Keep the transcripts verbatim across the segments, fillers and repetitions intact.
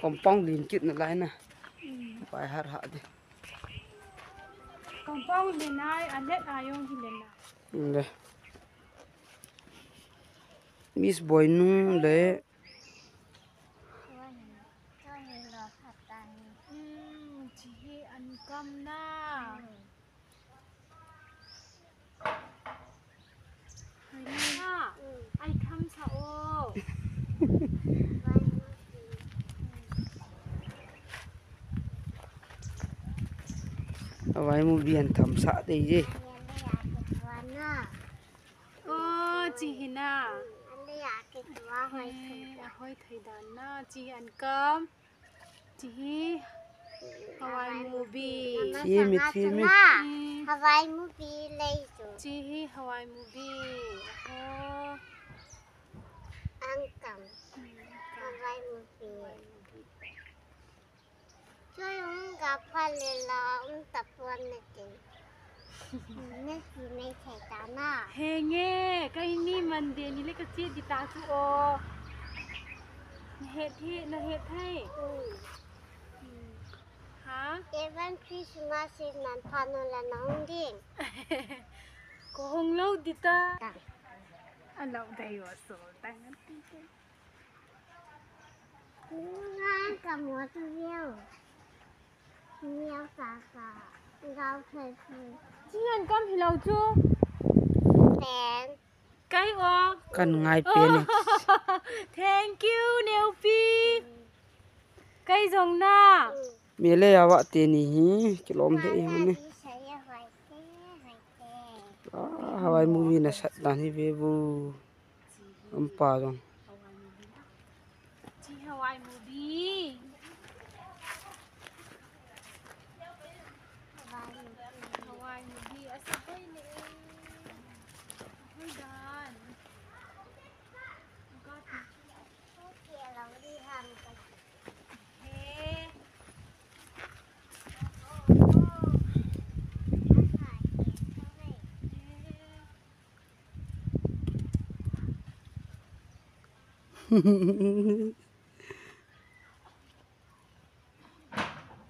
Compound lin kit nalai na. Pai har ha de. Compound lin ai, a let a jong hi lin na. Le. Miss Boinu le. Hmm, chi hi an kam na. Hai na. Ai tham sa o. Hawai movie an tham sa te je. O, chi hi na. He, a hoi thei dan na, chi an kam. Chi hi Hawai movie. Chi hi mi thi mi. Hawai movie lei chu. Chi hi Hawai movie. Aho. An kam. Hawai movie. Choi um ga pha le la um ta pon ne tin. Ne si mei thei ta na. He nge, ka ini Monday ni le ka che di ta chu o. Na het hi, na het hai. Ha? Even Christmas in man pha no la na hung ding. Ko hung lo di ta. Ta. A lo dai wa so ta ngan ti te. Ngan ka mo tu view. Miau ka ka. Gao thei thei. Chi an kam hi lo chu. Pen. Kai o. Kan ngai pen e. Thank you, Neupi. Kai jong na. Mele awa te ni hi kilom de hi ne. Ah, Hawai movie na sat dan hi ve bu. Ampa jong. Chi Hawai movie. Hawai movie. Asa hoi ne. Hoi dan.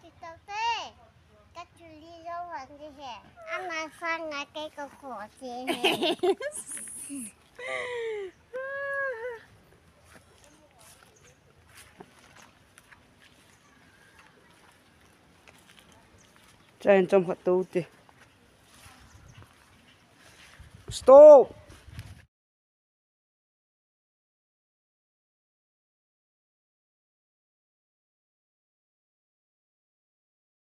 Titote, ka chuli jo wan di he. Ama sang a ke ko ko che he. Cha in chom khat to te. Stop!